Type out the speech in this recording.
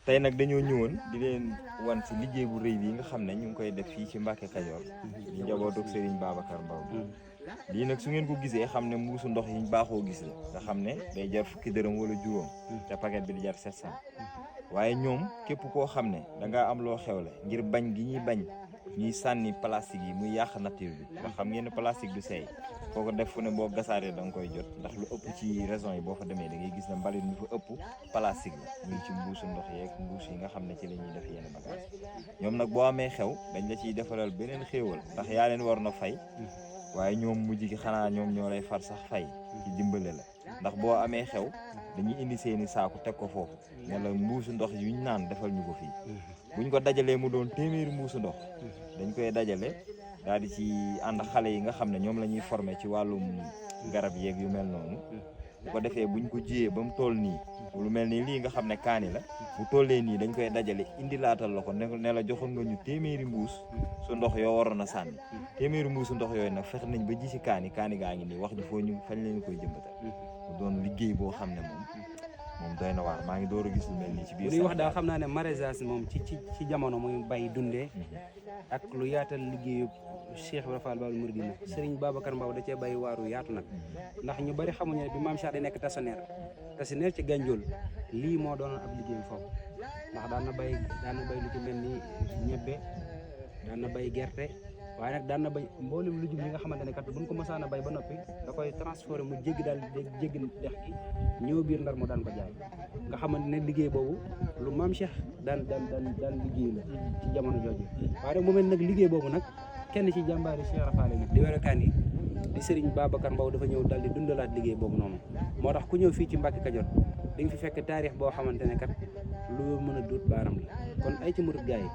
tey nag dañoo ñëwoon di leen wan si liggéey bu rëy bi nga xam ne ñu ngi koy def fii ci Mbacke Kajoor di njabootu Serigne Babacar Mbaw lii nag su ngeen ko gisee xam ne mbuusu ndox yi ñu baaxoo gis la nga xam ne day jar fukki dërëm wala juróom te paquet bi di jar 700 waaye ñoom képp koo xam ne dangaa am loo xewle ngir bañ gi ñuy bañ ñuy sànni plastique yi muy yàq nature bi ndax xam ngeen ne plastique du seey foo ko def fu ne boo gasaaree da nga koy jot ndax lu ëpp ci raison yi boo fa demee da ngay gis ne mbalit mi fa ëpp plastique la muy ci mbuusu ndox yeeg mbuus yi nga xam ne ci la ñuy def yenn bagage ñoom nag boo amee xew dañ la ciy defaral beneen xéewal ndax yaa leen war na fay waaye ñoom mujj gi xanaa ñoom ñoo lay far sax fay ci dimbale la ndax boo amee xew dañuy indi seeni saaku teg ko foofu ne la mbuusu ndox yuñ naan defal ñu ko fii buñ ko dajalee mu doon téeméeri mbuusu ndox dañ koy dajale daal di ci ànd xale yi nga xam ne ñoom la ñuy formé ci wàllum garab yeeg yu mel noonu bu ko defee buñ ko jiyee ba mu toll nii lu mel ni lii nga xam ne kaani la bu tollee nii dañ koy dajale indi laatal la ko ne la joxoon nga ñu téeméeri mbuus su ndox yoo waroon a sànni téeméeri mbuusu ndox yooyu nag fex nañ ba ji ci kaani gaa ngi nii wax ñu foo ñu fañ leen koy jëmbatal mu doon liggéey boo xam ne moom doy na waar maa ngi door a gis lu mel nii ci biir li wax daal xam naa ne maraîchage moom ci jamono muy bay dundee ak lu yaatal liggéeyu Cheikh Ibra Fall Baabul Muridiina Serigne Babacar Mbaw da cee bay waaru yaatu nag ndax ñu bari xamuñu ne bi maam Cheikh di nekk Tassinère ci Ganjool lii moo doonoon ab liggéeyam foofu ndax daan na bay lu ci mel ni ñebbe daan na bay gerte waaye nag daan na bay mboolem lu jub li nga xamante ne kat buñ ko mosaan a bay ba noppi da koy transformé mu jéggi dex gi ñëw biir Ndar mu daan ko jaay nga xamante ne liggéey boobu lu maam Cheikh daan liggéey la ci jamono jooju waaye nag mu mel nag liggéey boobu nag kenn ci jàmbaari Cheikh Ibra Fall nag di werekaan yi di Serigne Babacar Mbaw dafa ñëw daal di dundalaat liggéey boobu noonu moo tax ku ñëw fii ci Mbacke Kajoor di nga fi fekk taarix boo xamante ne kat lu mën a duut baaram la kon ay ci murit gaa yi